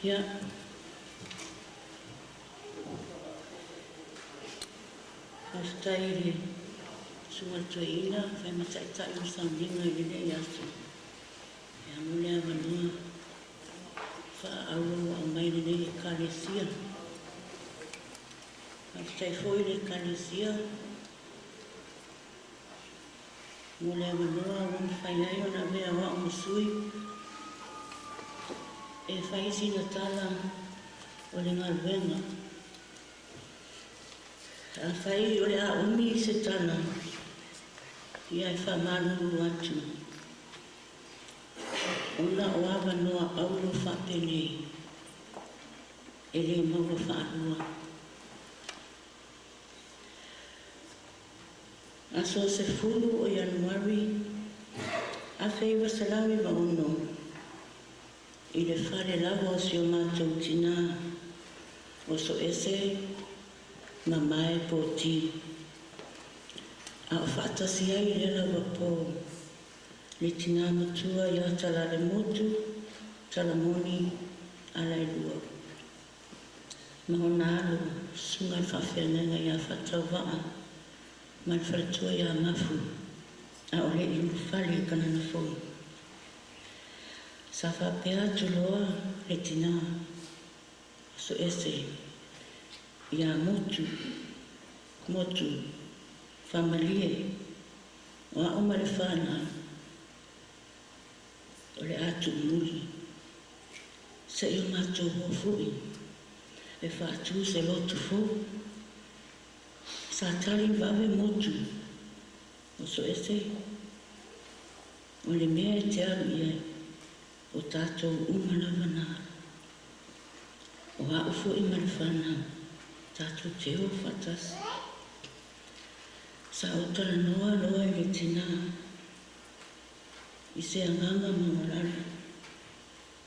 Ia, faafetai i le Susuga i le Toeaina fai ma taitai o le sauniga i lenei aso, ia mo le avanoa faaauro ua aumai i lenei Ekalesia. Faafetai foi i le Ekalesia mo le avanoa ua mafai ai ona avea o a'u ma sui e fai sina tala o le galuega. Afai o le a umi se tala, ia e faamalulu atu, ona o avanoa auro faapenei e le maua faalua. Aso 10 o Ianuari 1996, i le fale lava o si o matou tinā o Soese Mamae Poti, a o faatasi ai i lea lava pō le tinā matua ia Talalemotu Talamoni Alailua ma ona alo, Susuga i le Faafeagaiga ia Faatauvaa ma le faletua ia Mafu, a o le i ulufale i Kanana Fou. Sa faapea atu loa le tinā o Soese ia Motu, Motu, faamalie, o a'u ma le fanau o le a tuumuli, se i o matou o foi e faatu se lotu fou. Sa tali vave Motu o Soese, o le mea e te alu i ai, o tatou uma lava na alu. O a'u foi ma le fanau, tatou te o faatasi. Sa ou talanoa loa i le tinā i se agaga maualalo,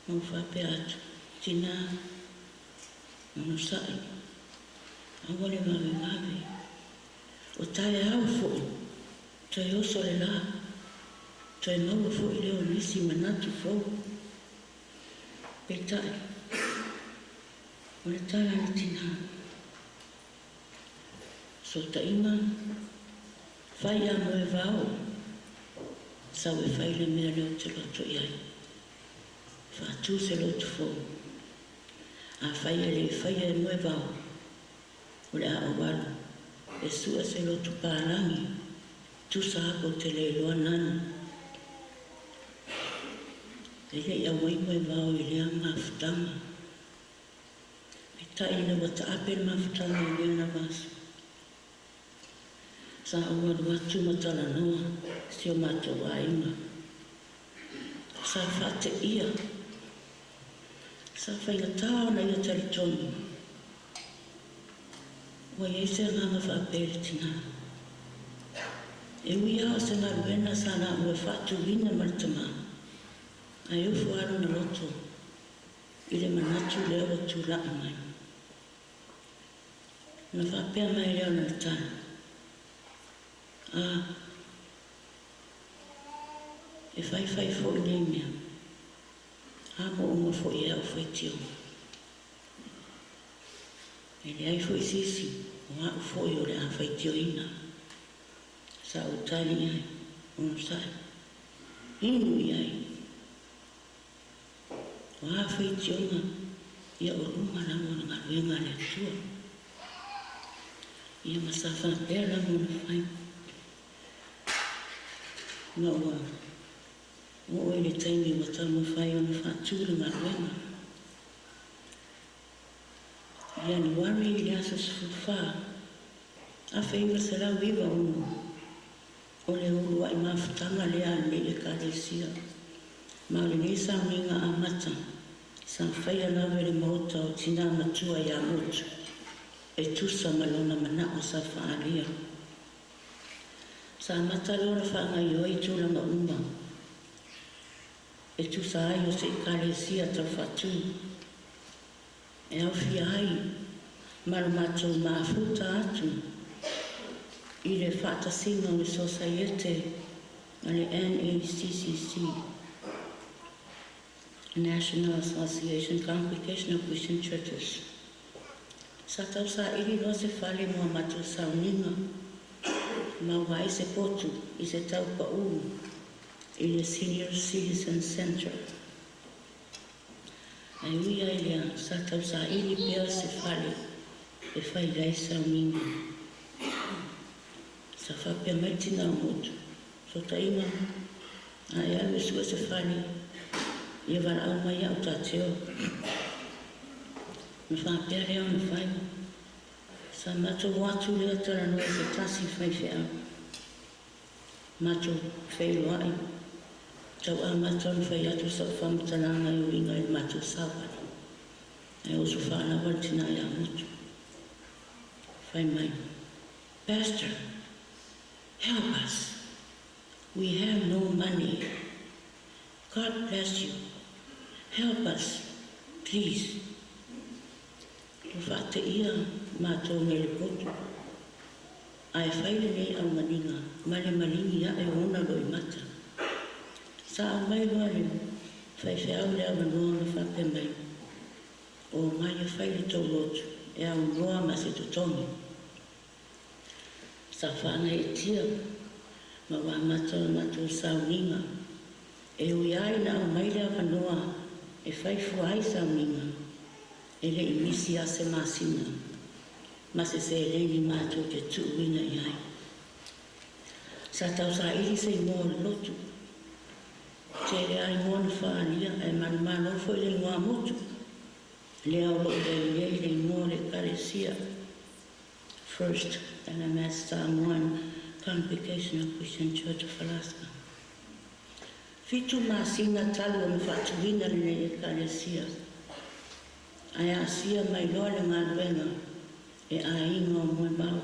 ma ou faapea atu, Tinā, onosai, aua le vavevave, o taeao foi, toe oso le lā, toe maua foi lea o nisi manatu fou. Peitai, o le tala a le tinā, Sootaiga, fai a Moevao, sau e fai le mea lea ou te loto i ai. Faatu se lotu fou. Afai e le faia e Moevao, o le a ou alu e sue se lotu palagi, tusa atu ou te le iloa nani. E le i auai Moevao i lea mafutaga. Peitai ina ua taape le mafutaga i lea lava aso, sa ou alu atu ma talanoa si o matou aiga. Sa faateia, sa faigata ona ia talitonu ua i ai se agaga faapea i le tinā. E ui lava o se galuega sa laua faatuina ma le tama, ae ofo lava lona loto i le manatu lea ua tulai mai. Ona faapea mai lea o lana tala, A, e faifai foi nei mea, a mo uma foi e au faitioga. E leai foi se isi o a'u foi o le a faitioina. Sa ou tali i ai, Onosai, inu i ai. O a faitioga, ia o luma lava o le galuega a le Atua. Ia ma sa faapea lava ona fai. Ma ua oo i le taimi ua taumafai ona faatu le galuega. I Ianuari i le aso 14, 1996, o le uluai mafutaga lea a lenei Ekalesia, ma o lenei sauniga amata sa faia lava i le maota o Tina Matua ia Motu e tusa ma lona manao sa faaalia. Sa amata loa ona faagaoioi tulaga uma e tusa ai o se Ekalesia taufaatu e aofia ai ma lo matou mafuta atu i le faatasiga o le Sosaiete a le NACCC. National Association Congregational Christian Churches. Sa tausaili loa se fale mo a matou sauniga, maua ai se potu i se tau pau i le Senior Citizen Center. Ae ui lava i lea, sa tausaili pea se fale e fai ai sauniga. Sa faapea mai le tina o Motu, Sootaiga, a e alu e sue se fale, ia valaau mai au ta te o. Ona faapea lea ona fai, Sa matou o atu lea talanoa i se tasi faifeau. Matou feiloai, tau amata ona fai atu sau faamatalaga e uiga i le matou savali. Ae oso faalawa le tina ia Motu. Fai mai, Pastor, help us. We have no money. God bless you. Help us, please. Ua faateia matou nei le potu, ae fai lenei auganiga ma le maligi ae o ona loimata. Sa aumai loa le faifeau le avanoa ma faapea mai, Omai e fai le tou lotu e aunoa ma se totogi. Sa faagaeetia ma ua amata la matou sauniga. E ui lava ina aumai le avanoa e fai fua ai sauniga, e le i misi lava se masina ma se seleni matou te tuuina i ai. Sa tausaili se igoa o le lotu. Tele lava igoa na faaalia ae manumalo foi le igoa motu lea o lo o i ai nei le igoa o le Ekalesia, First LMS Samoan Congregational Christian Church of Alaska. Fitu masina talu ona faatuina lenei Ekalesia, ae aasia mai loa le galuega e aiga o Moemau,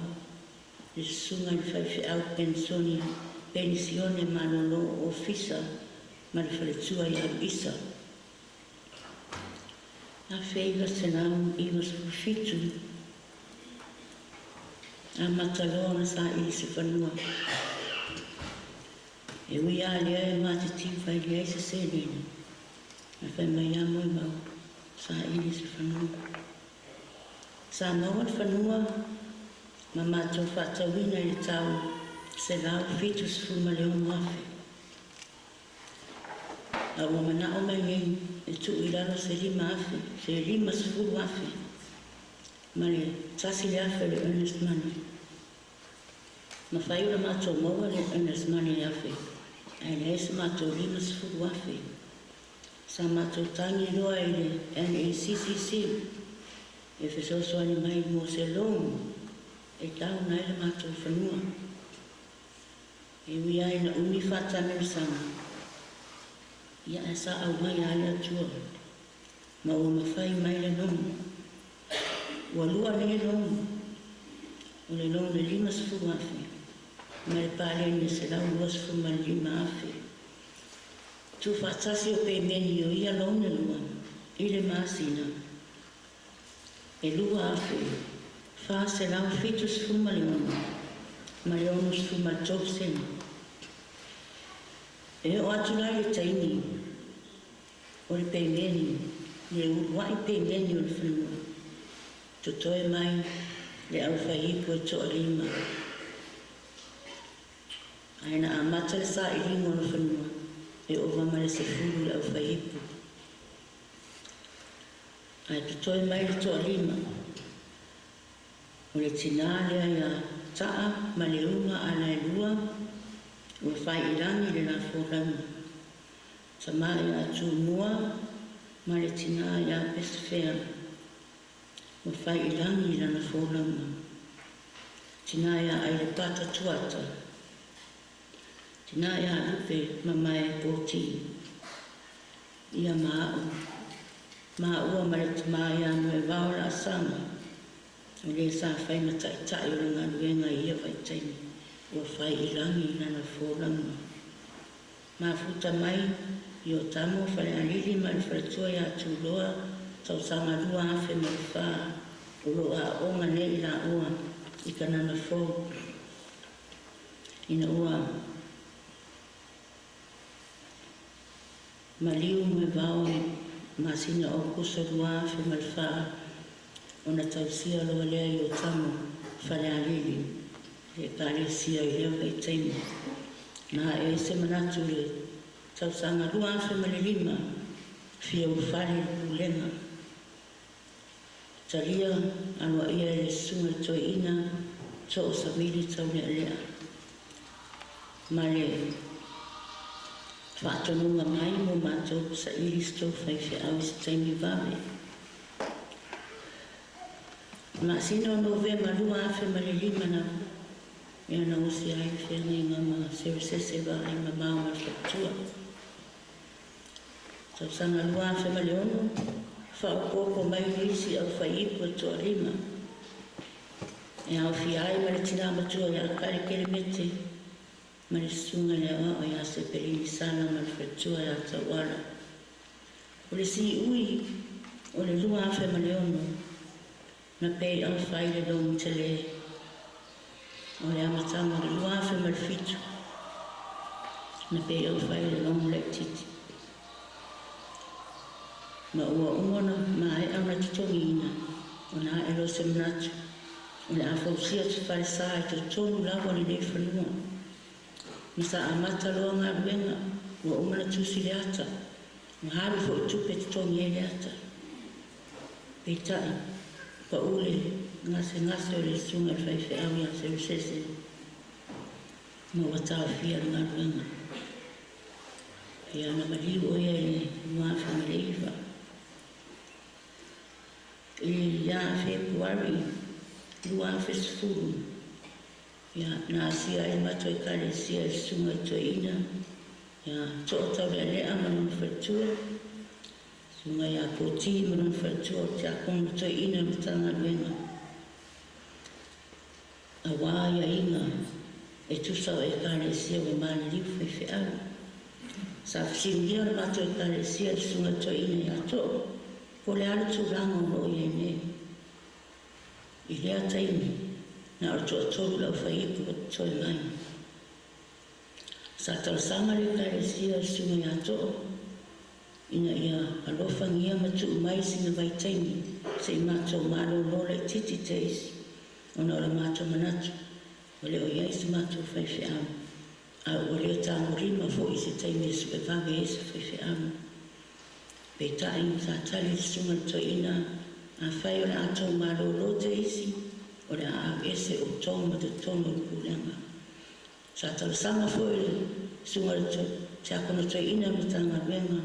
le susuga i le faifeau penisoni penisione malolo ofisa ma le faletua ia Luisa. 1997, amata loa ona saili se fanua. E ui lava lea e matitiu e leai se seleni, ae fai mai lava Moemau, saili se fanua. Sa maua le fanua ma matou faatauina i le tau $176,000. A ua manao mai nei e tuu i lalo se 5,000, se 50,000 ma le 1,000 o le earnest money. Mafai ona matou maua le earnest money le 1,000, ae leai se matou 50,000. Sa matou tagi loa i le NACCC e fesoasoani mai mo se loan e tauna ai le matou fanua. E ui lava ina umi faataamilosaga, ia ae sa auai lava le Atua ma ua mafai mai le loan. Ua lua nei loan, o le loan e 50,000 ma le paleni e $125,000. Tuufaatasi o pemeni o ia loan e lua i le masina e 2,476 ma le 63 sene. E oo atu la i le taimi o le pemeni, le uluai pemeni o le fanua, totoe mai le aufaiipu e toalima. Ae na amata le sailiga o le fanua, e ova ma le 10 le aufaiipu. Ae totoe mai le toalima, o le tinā lea ia Taa ma Leuga Alaelua, ua fai i lagi le la folauga. Tama ia Tumua ma le tinā ia Pesefea, ua fai i lagi lana folauga. Tinā ia Ailepata Tuata, tinā ia Lupe Mamae Poti, ia ma a'u, maua ma le tama ia Moevao Laasaga, o le sa fai ma taitai o le galuega i ia vaitaimi, ua fai i lagi lana folauga. Mafuta mai Iotamo Falealili ma le faletua ia Tuloa, tausaga 2004, o lo o aooga nei i laua i Kanana Fou ina ua maliu Moevao i masina o Aokuso 2004 ona tausia loa lea i Otago, Falealili, le Ekalesia i lea vaitaimi. Na ae ai se manatu i le tausaga 2005, fia ulufale i le Pulega. Talia aloaia e le Susuga i le Toeaina Too Samili Taulealea ma le faatonuga mai mo matou saili se tou faifeau i se taimi vave. Masina o Novema 2005 na mea na osi ai le feagaiga ma Selesese Vaai Mamao ma le Faletua. Tausaga 2006, faaopoopo mai nisi aufaiipu e toalima e aofia ai ma le tinā matua ia Kale Kelemete ma le susuga i le aoao ia Sepelini Sala ma le faletua ia Tauala. O le siui o le 2006 na pay off ai le loan tele. O le amataga o le 2007 na pay off ai le loan laitiiti. Ma ua uma ona maea ona totogiina, ona ae loa se manatu o le a fausia se falesa i totonu lava o lenei fanua. Ma sa amata loa galuega, ua uma ona tusi le ata, ua alu foi tupe e totogi ai le ata. Peitai, pau le gasegase o le susuga i le faifeau ia Selesese ma ua taofia le galuega. Ia na maliu ʻo ia i le 2009. Ia Fepuari 2010, ia, na asia ai le matou Ekalesia e le Susuga i le Toeaina ia Tootaulealea ma lona faletua, Susuga ia Poti ma lona faletua o le Tiakono Toeaina o le Matagaluega, auā aiaiga e tusa o Ekalesia ua maliliu faifeau. Sa fesiligia le matou Ekalesia e le Susuga i le Toeaina ia Too, po o le a le tulaga o lo o i ai nei. I lea taimi, na o le toatolu le aufaiipu ua totoe mai. Sa talosaga le Ekalesia i le Susuga ia Too ina ia alofagia ma tuu mai sina vaitaimi se i matou malolo laitiiti te isi, ona o le matou manatu ua le o i ai se matou faifeau, a ua le tagolima foi i se taimi e sue vave ai se faifeau. Peitai, sa tali le Susuga i le Toeaina, Afai o le a tou malolo te isi, o le a aveese outou ma totonu o le pulega. Sa talosaga foi le Susuga i le Tiakono Toeaina o le Matagaluega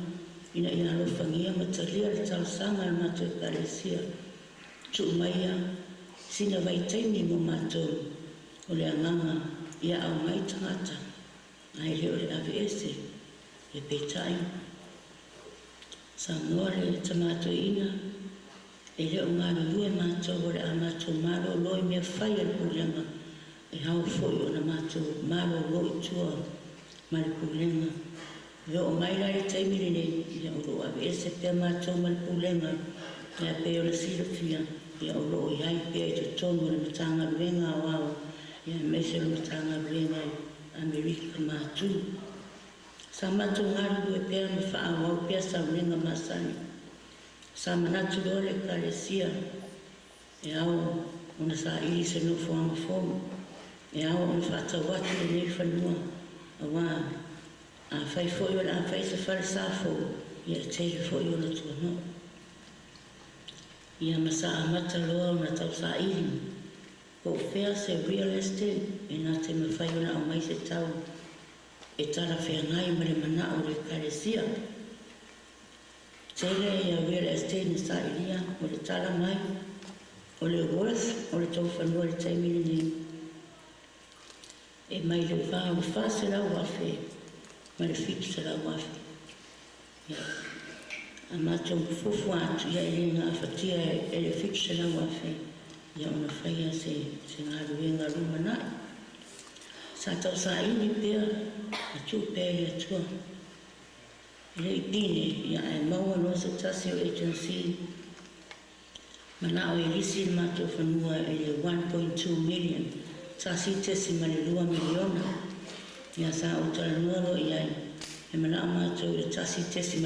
ina ia alofagia ma talia le talosaga a le matou Ekalesia, tuu maia sina vaitaimi mo matou, o le agaga ia aumai tagata, ae le o le aveese. Ia peitai, saunoa le Tama Toeaina, E le o galulue matou o le a matou malolo i mea fai a le Pulega, e ao foi ona matou malolo i tua ma le Pulega. E oo mai la i le taimi lenei, ia o lo o aveese pea matou ma le Pulega, ia pei ona silafia, ia o lo o i ai pea i totonu o le Matagaluega Aoao, ia aemaise o le Matagaluega i Amerika Matu. Sa matou galulue pea ma faaauau pea sauniga masani. Sa manatu loa le Ekalesia e ao ona saili se nofoaga fou, e ao ona faatau atu lenei fanua, auā afai foi o le a fai se falesa fou, ia e tele foi ona tuano'o. Ia ma sa amata loa ona tausaili po o fea se real estate e na te mafai ona aumai se tau e talafeagai ma le manao o le Ekalesia. Tele ia real estate na sailia, o le tala mai, o le worth o le tou fanua i le taimi lenei, e mai le va o le 400,000 ma le 700,000. Ia, a matou fuafua atu, ia e le gafatia e le 700,000 ia ona faia se galuega lumanai. Sa tausaili pea ma tuu pea i le Atua. E le i pine, ia ae maua loa se tasi o agency manao e lisi le matou fanua i le 1.2 million, 1.2 miliona. Ia sa ou talanoa loa i ai, e manao matou i le 1.6,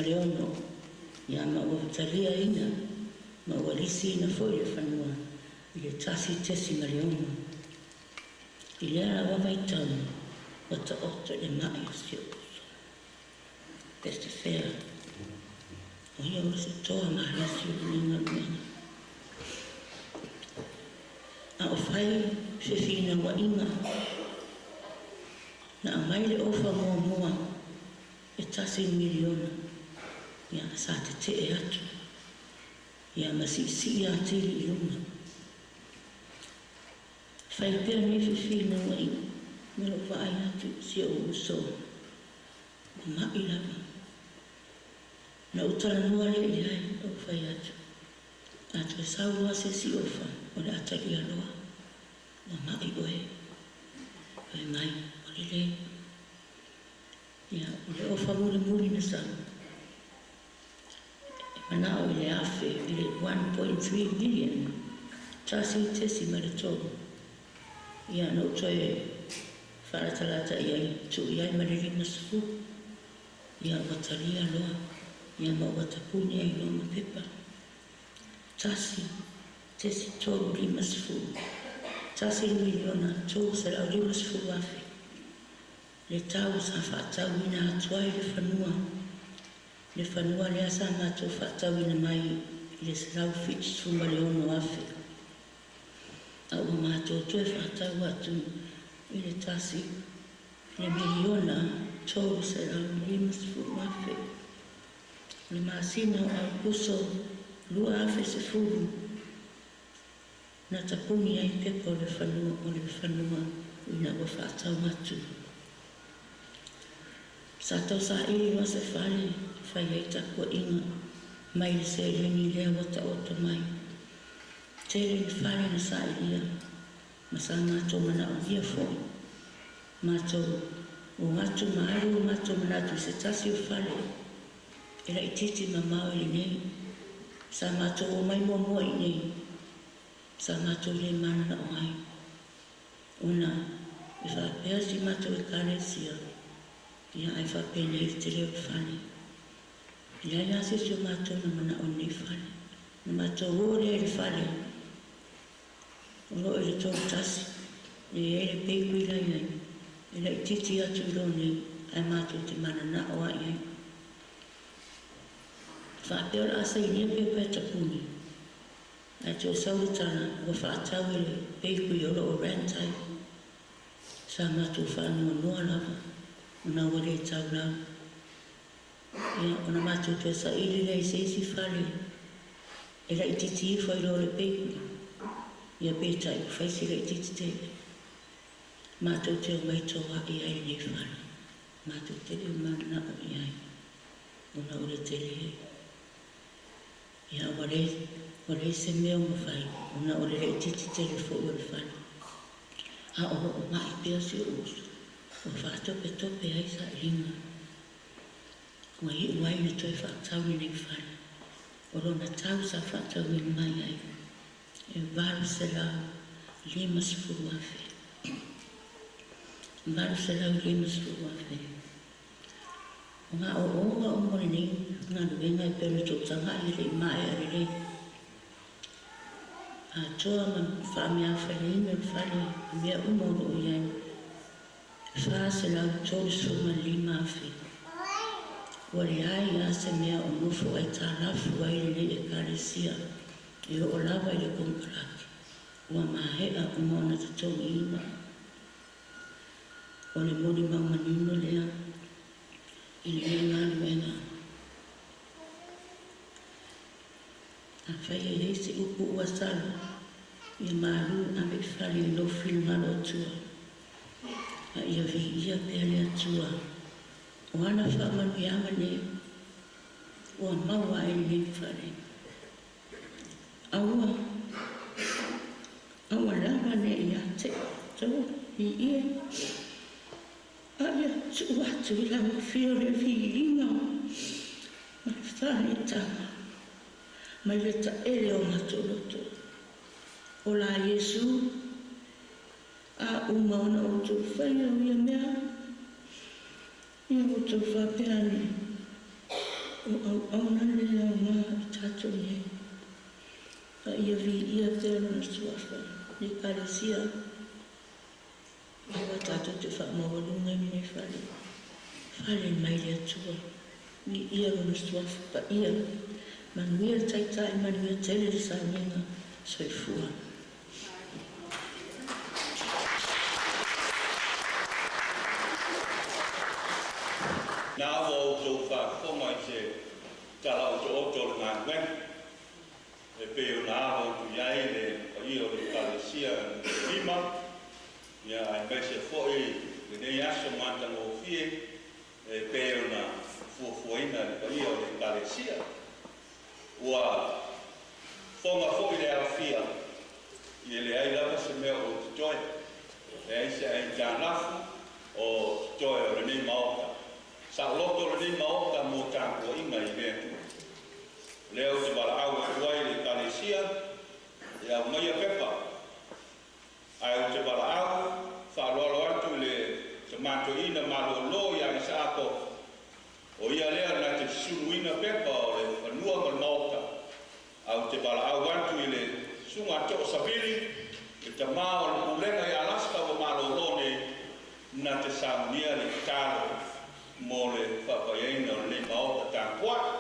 Ia ma ua taliaina ma ua lisiina foi le fanua i le 1.6. I lea lava vaitau ua taoto le ma'i o si ou uso. Pesefea, o ia o se toa malosi o lenei galuega. A o fai fefinauaiga, na aumai le ofa muamua e $1 miliona, ia sa tete'e atu ia ma siisii atili i luga. Fai pea nei fefinauaiga ma lou vaai atu i si ou uso ua ma'i lava. Na ou talanoa lea i ai, ou fai atu, a toe sau loa se isi ofa, o le a talia loa, ua ma'i oe. Fai mai, ua lelei. Ia, o le ofa mulimuli na sau, e manao i le afe, i le 1.3 million, 1.3. Ia, na ou toe faalatalata i ai, tuu i ai ma le 50. Ia, ua talia loa, ia ma ua tapuni ai loa ma pepa. 1.350, $1,350,000 le tau sa faatauina atu ai le fanua, le fanua lea sa matou faatauina mai i le 176,000, a ua matou toe faatau atu i le tasi le $1,350,000. O le masina o Aokuso 2010 na tapuni ai pepa o le fanua, o le fanua ina ua faatau atu. Sa tausaili loa se fale e fai ai tapuaiga mai le seleni lea ua taoto mai. Tele ni fale na sailia ma sa matou manaomia foi. Matou o atu ma alu o matou manatu i se tasi o fale e laitiiti mamao i lenei. Sa matou omai muamua i inei, sa matou le mananao ai, ona e faapea si matou ekalesia, ia ae faapenei le tele o le fale. E leai lava se isi o matou na manao i lenei fale. Ona matou o lea i le fale o lo o i le 31, e i ai le bakery la e i ai, e laitiiti atu i lo nei, ae matou te mananao lava i ai. Faapea o le a sainia pepa e tapuni, ae toe sau le tala ua faatau e le bakery o lo o rent ai. Sa matou faanoanoa lava ona ua le taulau. Ia, ona matou toe saili lea i se isi fale e laitiiti ifo i lo le bakery. Ia peitai ua fai si laitiiti tele. Matou te omai toa'i ai i lenei fale. Matou te le mananao i ai ona o le tele. Ia, ua leai se mea o mafai ona o le laitiiti tele foi o le fale. A o lo o ma'i pea si ou uso, ua faatopetope ai sailiga. Ua iu ai ina toe faatau lenei fale. O lona tau sa faatauina mai ai, e 850,000. 850,000. O gaoioga uma o lenei galuega e pei ona outou tagai e le i maea lelei. Atoa ma faameaofaleina le fale ma mea uma o lo o i ai, e 435,000. Ua leai lava se mea o nofo aitalafu ai lenei ekalesia e oo lava i le konekarate ua maea uma ona totogiina. O le molimau manino lea i lenei galuega. Afai e i ai se upu ua sala, ia malu ave i fale i lou finagalo Atua, a ia viia pea le Atua o ana faamanuiaga nei ua maua ai lenei fale. Aua, aua lava ne i ia te outou viia, a ia tuu atu i lau Afio le viiga ma le faaneetaga mai le taele o matou loto. Ola Iesu, a uma ona outou faia o ia mea, ia outou faapea ane, O auauna le aoga i tatou nei, a ia viia pea Lona Suafa, le Ekalesia, aua tatou te faamaualuga i lenei fale. Fale mai le Atua, viia Lona Suafa Paia, manuia le Taitai, manuia tele le sauniga. Soifua. Na ua outou faafofoga i se tala otooto o le galuega e pei ona alo atu i ai le paia o le Ekalesia Lima, ia aemaise foi lenei aso matagofie e pei ona fuafuaina e le paia o le Ekalesia. Ua fofoga foi le aofia, e leai lava se mea o totoe, leai se aitalafu o totoe o lenei Maota. Saoloto lenei Maota mo tapuaiga i le Atua. O lea ou te valaau atu ai i le Ekalesia e aumaia pepa, ae ou te valaau faaaloalo atu i le Tama Toeaina malōlō ia Isaako, o ia lea na te susuluina pepa o le fanua ma le maota, ae ou te valaau atu i le Susuga To'osavili, le tamā o le pulega i Alaska ua malōlō nei, na te saunia le tatalo mo le faapaiaina o lenei Maota tapuai.